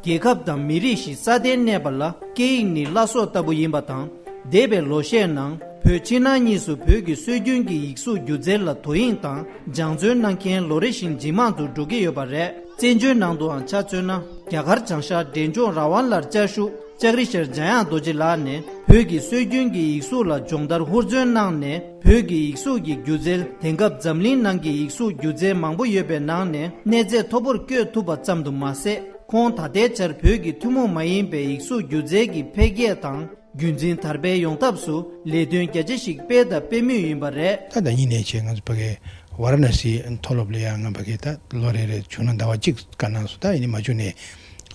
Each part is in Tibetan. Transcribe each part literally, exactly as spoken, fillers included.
རྒྱལ་ཁབ་དང་མི་རིགས་ཤིག་སྲ་བརྟན་གནས་པ་ལ་སྐད་ཡིག་ནི་བླ་སྲོག་ལྟ་བུ་ཡིན་པ་དང་། འདས་པའི་ལོ་ཤས་ནང་བོད་ཕྱི་ནང་གཉིས་སུ་བོད་ཀྱི་སྲོལ་རྒྱུན་གྱི་ཡིག་གཟུགས་སྒྱུ་རྩལ་ལ་དོ་དབྱིངས་དང་སྦྱང་བརྩོན་གནང་མཁན་ལོ་རེ་བཞིན་ཇེ་མང་དུ་འགྲོ་གི་ཡོད་པ་རེད། བཙན་བྱོལ་ནང་དུའང་ཆ་མཚོན་ན། རྒྱ་གར་བྱང་ཤར་འབྲས་ལྗོངས་རང་དབང་ལར་བཅའ་བཞུགས་ལྕགས་རི་ཤར་འཇམ་དབྱངས་རྡོ་རྗེ་ལགས་ནས་བོད་ཀྱི་སྲོལ་རྒྱུན་གྱི་ཡིག་གཟུགས་ལ་སྦྱོང་བརྡར་ཧུར་བརྩོན་གནང་ནས། བོད་ཀྱི་ཡིག་གཟུགས་ཀྱི་སྒྱུ་རྩལ། དེང་སྐབས་འཛམ་གླིང་ནང་གི་ཡིག་གཟུགས་སྒྱུ་རྩལ་མང་པོ་ཡོད་པའི་ནང་ནས་གནས་ཚད་མཐོ་པོར་བསྐྱོད་ཐུབ་པ་ཙམ་དུ་མ་ཟད། ཁོང་ད་ལྟའི་ཆར་བོད་ཀྱི་ཐུན་མོང་མ་ཡིན་པའི་ཡིག་གཟུགས་སྒྱུ་རྩལ་གྱི་འཕེལ་རྒྱས་དང་རྒྱུན་འཛིན་དར་སྤེལ་ཡོང་ཐབས་སུ་ལས་དོན་རྒྱ་ཆེ་ཞིག་སྤེལ་དང་སྤེལ་མུས་ཡིན་པ་རེད། ད་ད་ཉིན་ནས་བྱས་ང་ཚོ་ཕ་གའི་ཝཱ་ར་ཎ་སིའི་མཐོ་སློབ་ལ་ཡང་ང་ཕ་གའི་ད་ལོ་རེ་རེ་བྱུང་ན་ཟླ་བ་གཅིག་བཀའ་གནང་སོང་། ད་ཡིན་ནའི་མ་བྱུང་ནས་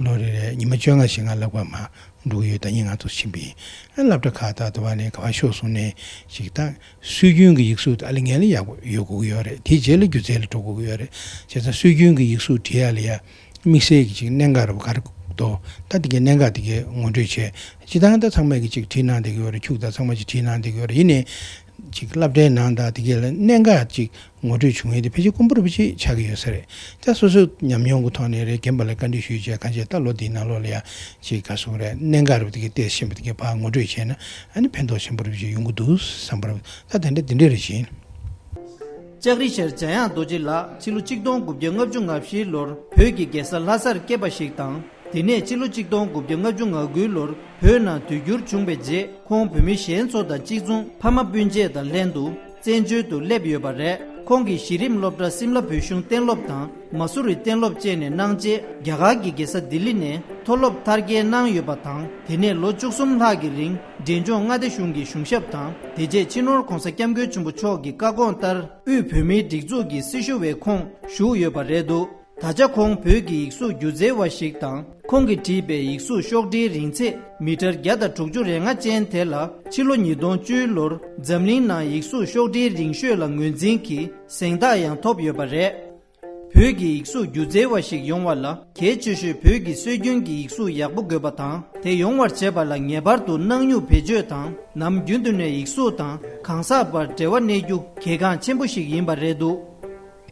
ལོ་རེ་རེ་ཉི་མ་བཅོ་ལྔ་ཞིག་ང་སློབ་གར་མར་འགྲོ་གི་ཡོད། ད་ཉིན་ང་ཚོ་ཕྱིན་པ་ཡིན། ཨ་སློབ་གྲྭ་ཁག་ད་དུ་བ་ནས་ག་པར་ཤོག་གསུངས་ནས་ཅིག་ད་སྲོལ་རྒྱུན་གྱི་ཡིག་གཟུགས་ཨ་ལི་ངན་ལ་ཡག་པོ་ཡོད་དགོས་ཀྱི་ཡོད་རེད། དེའི་རྗེས་ལ་སྒྱུ་རྩལ་ལ་འགྲོ་དགོས་ཀྱི་ཡོད་རེད། བྱས་ཙང་སྲོལ་རྒྱུན་གྱི་ཡིག་གཟུགས་བྲིས་ཡ་ལ་ཡ་དམིགས་བསལ་གྱི་ཅིག་གནད་འགག་རུ་ག་རེ་འདུག་ད་དེ་གའི་གནད་འགག་དེ་གའི་ངོ་སྤྲོད་བྱས། སྤྱིར་བཏང་ད་ཚང་མས་ཀྱི་ཅིག་བྲིས་གནང་བསྡད་ཀྱི་ཡོད་རེད། ཁྱུག་ད་ཚང་མ་ཅིག་བྲིས་གནང་བསྡད་ཀྱི་ཡོད་རེད། ཡིན་ནའི་ཅིག་སློབ་གྲྭའི་ནང་ད་དེ་གའི་ལ་གནད་འགག་ཅིག་ངོ་སྤྲོད་བྱུང་ཡས་དེ་ཕལ་ཆེར་དཀོན་པོ་རུ་ཅིག་ཆགས་ཀྱི་ཡོད་ས་རེད། ད་སོ་སོའི་ཉམས་མྱོང་གི་ཐོག་ནས་རེད། རྒན་པ་ལ་བཀའ་འདྲི་ཞུས་བྱས་གང་བྱས་ད་ལོ་འདིའི་ནང་ལོགས་ལ་ཡ་ཅིག་ག་སོང་རེད། གནད་འགག་རུ་དེ་གའི་བལྟས་ཤེས་པ་དེ་གའི་ཕར་ངོ་སྤྲོད་བྱས་ན་ཨ་ནི་ཕན་ཐོགས་ཆེན་པོ་རུ་ཅིག་ཡོང་གི་འདུག་བསམ་པ་རུ་ད་དེ་འདྲ་དེ་འདྲ་རེད་བཞིན། ལྕགས་རི་ཤར་འཇམ་དབྱངས་རྡོ་རྗེ་ལགས་ཕྱི་ལོ་ཆིག་སྟོང་དགུ་བརྒྱ་ལྔ་བཅུ་ང་བཞིའི་ལོར་བོད་ཀྱི་རྒྱལ་ས་ལྷ་སར་སྐྱེས་པ་ཞིག་དང་། དེ་ནས་ཕྱི་ལོ་ཆིག་སྟོང་དགུ་བརྒྱ་ལྔ་བཅུ་ང་དགུའི་ལོར་བོད་ནང་དུས་འགྱུར་བྱུང་བའི་རྗེས། ཁོང་བོད་མི་གཞན་ཚོ་དང་གཅིག་མཚུངས་ཕ་མ་སྤུན་མཆེད་དང་ལྷན་དུ་བཙན་བྱོལ་དུ་སླེབས་ཡོད་པ་རེད། ཁོང་གིས་གཞི་རིམ་སློབ་གྲྭ་སིམ་ལ་བོད་གཞུང་གཏན་སློབ་དང་མ་སུ་རི་གཏན་སློབ་བཅས་ནས་གནང་རྗེས། རྒྱ་གར་གྱི་རྒྱལ་ས་ལྡི་ལི་ནས་མཐོ་སློབ་མཐར་སྐྱེལ་གནང་ཡོད་པ་དང་། དེ་ནས་ལོ་བཅུ་གསུམ་ལྷག་གི་རིང་འབྲས་ལྗོངས་མངའ་སྡེ་གཞུང་གི་གཞུང་ཞབས་དང་། དེ་རྗེས་སྤྱི་ནོར་༧གོང་ས་༧སྐྱབས་མགོན་ཆེན་པོ་མཆོག་གི་བཀའ་དགོངས་ལྟར་དབུས་བོད་མིའི་སྒྲིག་འཛུགས་ཀྱི་སྲི་ཞུ་བའི་ཁོངས་ཞུགས་ཡོད་པ་རེད་འདུག་ད་ཆ་ཁོང་བོད་ཀྱི་ཡིག་གཟུགས་སྒྱུ་རྩལ་བ་ཞིག་དང་། ཁོང་གིས་བྲིས་པའི་ཡིག་གཟུགས་ཤོག་དྲིལ་རིང་ཚད་མི་ཊར་བརྒྱ་དང་དྲུག་ཅུ་རེ་ལྔ་ཅན་དེ་ལ་ཕྱི་ལོ་ཉིས་སྟོང་བཅུའི་ལོར་འཛམ་གླིང་ནང་ཡིག་གཟུགས་ཤོག་དྲིལ་རིང་ཤོས་ལ་ངོས་འཛིན་གྱི་གཟེངས་རྟགས་ཡང་ཐོབ་ཡོད་པ་རེད། བོད་ཀྱི་ཡིག་གཟུགས་སྒྱུ་རྩལ་བ་ཞིག་ཡོང་བ་ལ་གལ་ཆེ་ཤོས་བོད་ཀྱི་སྲོལ་རྒྱུན་གྱི་ཡིག་གཟུགས་ཡག་པོ་དགོས་པ་དང་། དེ་ཡོང་བར་བྱེད་པ་ལ་ངེས་པར་དུ་གནང་མྱུག་བེད་སྤྱོད་དང་། ནམ་རྒྱུན་དུ་ནས་ཡིག་གཟུགས་དང་གང་ཟག་བར་འབྲེལ་བ་གནས་རྒྱུ་གལ་འགངས་ཆེན་པོ་ཞིག་ཡིན་པ་རེད་འདུག་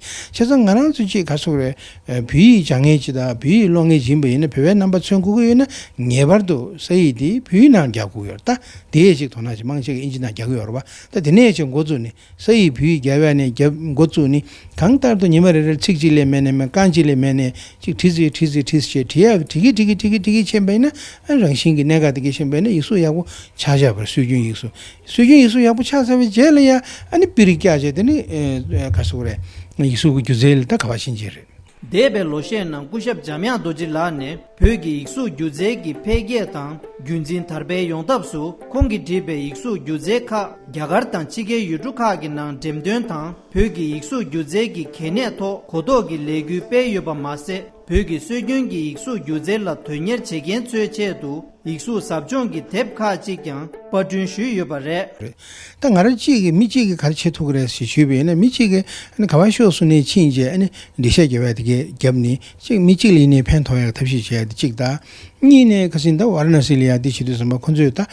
བྱས་ཙང་ང་རང་ཚོ་ཅིག་ག་ཟེར་དགོས་རེད། ཨ་བོད་ཡིག་སྦྱང་མཁན་ཅིག་དང་བོད་ཡིག་ཀློག་མཁན་ཅིག་ཡིན་པ་ཡིན་ན། བོད་པའི་རྣམ་པ་མཚོན་དགོས་ཀྱི་ཡོད་ན་ངེས་པར་དུ་ས་ཡིག་དེ་བོད་ཡིག་ནང་རྒྱག་དགོས་ཀྱི་ཡོད་རེད། ད་དེ་ཡས་ཅིག་དོ་སྣང་ཅིག་མང་ཆེ་གིས་ཨིན་ཇི་ནང་རྒྱག་གི་ཡོད་རེད་པ། ད་དེ་ནས་ཅིག་འགོ་བཙུགས་ནས་ས་ཡིག་བོད་ཡིག་རྒྱབ་ཡ་ནས་རྒྱབ་འགོ་བཙུགས་ནས་གང་ལྟར་དུ་ཉི་མ་རེ་རེར་ཚིག་གཅིག་ལས་མེད་ནས་མེད། རྐང་གཅིག་ལས་མེད་ནས་ཅིག་བྲིས་ཚེ་བྲིས་ཚེ་བྲིས་ཚེ་བྲིས་ཡ་བྲིས་ཀྱི་བྲིས་ཀྱི་བྲིས་ཀྱི་བྲིས་ཀྱི་ཕྱིན་པ་ཡིན་ན། ཨ་རང་བཞིན་གྱི་གནད་འགག་དེ་གས་ཕྱིན་པ་ཡིན་ན་ཡིག་གཟུགས་ཡག་པོ་ཆགས་བཞག་པ་རེད། སྲོལ་རྒྱུན་ཡིག་གཟུགས། སྲོལ་རྒྱུན་ཡིག་གཟུགས་ཡག་པོ་ཆགས་ཚར་བའི་རྗེས་ལ་ཡ་ཨ་ནི་པིར་བཀྱག་བྱས་དེ་ནི་ཨེ་ཨེ་ག་ཟེར་དགོས་རེད། ཡིག་གཟུགས་ཀྱི་སྒྱུ་རྩལ་ལ་ད་ག་པར་ཕྱིན་བྱས་རེད། འདས་པའི་ལོ་ཤས་ནང་སྐུ་ཞབས་འཇམ་དབྱངས་རྡོ་རྗེ་ལགས་ནས་བོད་ཀྱི་ཡིག་གཟུགས་སྒྱུ་རྩལ་གྱི་འཕེལ་རྒྱས་དང་རྒྱུན་འཛིན་དར་སྤེལ་ཡོང་ཐབས་སུ། ཁོང་གིས་བྲིས་པའི་ཡིག་གཟུགས་སྒྱུ་རྩལ་ཁག་རྒྱ་གར་དང་ཕྱི་རྒྱལ་ཡུལ་གྲུ་ཁག་གི་ནང་འགྲེམས་སྟོན་དང་། བོད་ཀྱི་ཡིག་གཟུགས་སྒྱུ་རྩལ་གྱི་གལ་གནད་ཐོག་གོ་རྟོགས་ཀྱི་ལས་འགུལ་སྤེལ་ཡོད་པ་མ་ཟད། བོད་ཀྱི་སྲོལ་རྒྱུན་གྱི་ཡིག་གཟུགས་སྒྱུ་རྩལ་ལ་དོན་གཉེར་བྱེད་མཁན་ཚོའི་ཆེད་དུ་ཡིག་གཟུགས་ཟབ་སྦྱོང་གི་དེབ་ཁག་ཅིག་ཀྱང་པར་སྐྲུན་ཞུས་ཡོད་པ་རེད། ད་ང་རང་གཅིག་གིས་མི་གཅིག་གིས་ག་རེ་བྱེད་ཐུབ་ཀྱི་རེད་ཟེར་ཞུས་པ་ཡིན་ན། མི་གཅིག་གིས་ཨ་ནི་ག་པར་ཤོག་གསུངས་ནས་ཕྱིན་རྗེས་ཨ་ནི་འགྲེལ་བཤད་རྒྱབ་ཡ་དེ་གས་བརྒྱབ་ནས་གཅིག་མི་གཅིག་ལ་ཡིན་ནའི་ཕན་ཐོགས་ཡ་ཐབས་ཤེས་བྱེད་ཡ་དེ་གཅིག་དང་། གཉིས་ནས་ཁ་སང་ད་ཝཱ་ར་ཎ་སི་ལ་ཡ་འདི་བྱེད་དུས་ཙམ་པ་ཁོ་ཚོས་ད་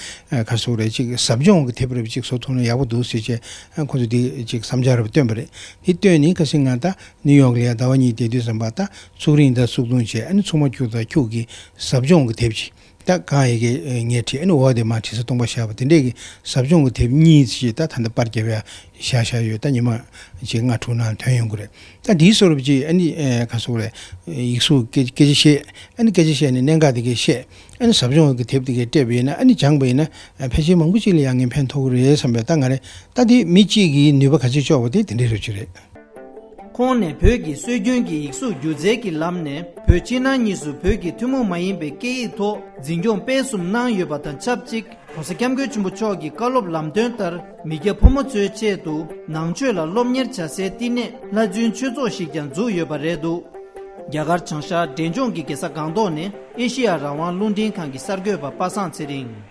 ག་ཟེར་དགོས་རེད། གཅིག་ཟབ་སྦྱོང་གི་དེབ་རེ་བ་གཅིག་བཟོ་ཐུབ་ན་ཡག་པོ་འདུག་ཟེར་བྱས་ཁོ་ཚོས་འདི་གཅིག་བསམ་འཆར་རེ་བཏོན་པ་རེད། དེ་བཏོན་ནས་ཁ་སང་ང་ད་ནིའུ་ཡོག་ལ་ཡ་ཟླ་བ་གཉིས་བསྡད་དུས་ཙམ་པ་ད་ཚུགས་རིང་ད་ཚུགས་ཐུང་བྱས་ཨ་ནི་ཚུགས་མ་ཁྱུག་ད་ཁྱུག་གི་ཟབ་སྦྱོང་གི་དེབ་ཅིག་ད་གང་ཡི་གེ་ངས་བྲིས་ཨ་ནི་འོག་དེ་མར་བྲིས་ས་སྟོང་པ་བཞག་པ་དེ་འདྲས་ཀྱི་ཟབ་སྦྱོང་གི་དེབ་གཉིས་ཅིག་ད་ད་ལྟ་པར་རྒྱབ་ཡ་བཞག་བཞག་ཡོད། ད་ཉི་མ་གཅིག་ལྔ་དྲུག་ནང་ཐོན་ཡོང་གི་རེད། ད་འདིའི་བཟོ་འདྲ་ཅིག་ཨ་ནི་ཨེ་ག་ཟེར་དགོས་རེད། ཡིག་གཟུགས་སྐད་སྐད་ཆ་བཤད་ཨ་ནི་སྐད་ཆ་བཤད་ནས་གནད་འགག་དེ་གས་བཤད་ཨ་ནི་ཟབ་སྦྱོང་གི་དེབ་དེ་གས་སྤྲད་པ་ཡིན་ན་ཨ་ནི་སྦྱངས་པ་ཡིན་ན་ཕལ་ཆེར་མང་པོ་ཅིག་ལ་ཡང་ངས་ཕན་ཐོགས་ཀྱི་རེད་བསམ་པའི་ད་ང་རེད། ད་དེ་མི་གཅིག་གིས་ནུས་པ་ག་ཚོད་ལྕོགས་པ་དེ་དེ་འདྲའི་རེད་ཅིག་རེད། ཁོང་ནས་བོད་ཀྱི་སྲོལ་རྒྱུན་གྱི་ཡིག་གཟུགས་སྒྱུ་རྩལ་གྱི་ལམ་ནས་བོད་ཕྱི་ནང་གཉིས་སུ་བོད་ཀྱི་ཐུན་མོང་མ་ཡིན་པའི་སྐད་ཡིག་ཐོག་འཛིན་སྐྱོང་སྤེལ་གསུམ་གནང་ཡོད་པ་དང་ཆབས་ཅིག ྋགོང་ས་ྋསྐྱབས་མགོན་ཆེན་པོ་མཆོག་གི་བཀའ་སློབ་ལམ་སྟོན་ལྟར་མི་སྐྱ་ཕོ་མོ་ཚོའི་ཆེད་དུ་ནང་ཆོས་ལ་སློབ་གཉེར་བྱ་སའི་བསྟི་གནས་ལྷ་རྫུན་ཆོས་ཚོགས་ཤིག་ཀྱང་འཛུགས་ཡོད་པ་རེད་འདུག་རྒྱ་གར་བྱང་ཤར་འབྲས་ལྗོངས་ཀྱི་རྒྱལ་ས་སྒང་ཏོག་ནས་ཨེ་ཤེ་ཡ་རང་དབང་རླུང་འཕྲིན་ཁང་གི་གསར་འགོད་པ་པ་སངས་ཚེ་རིང་།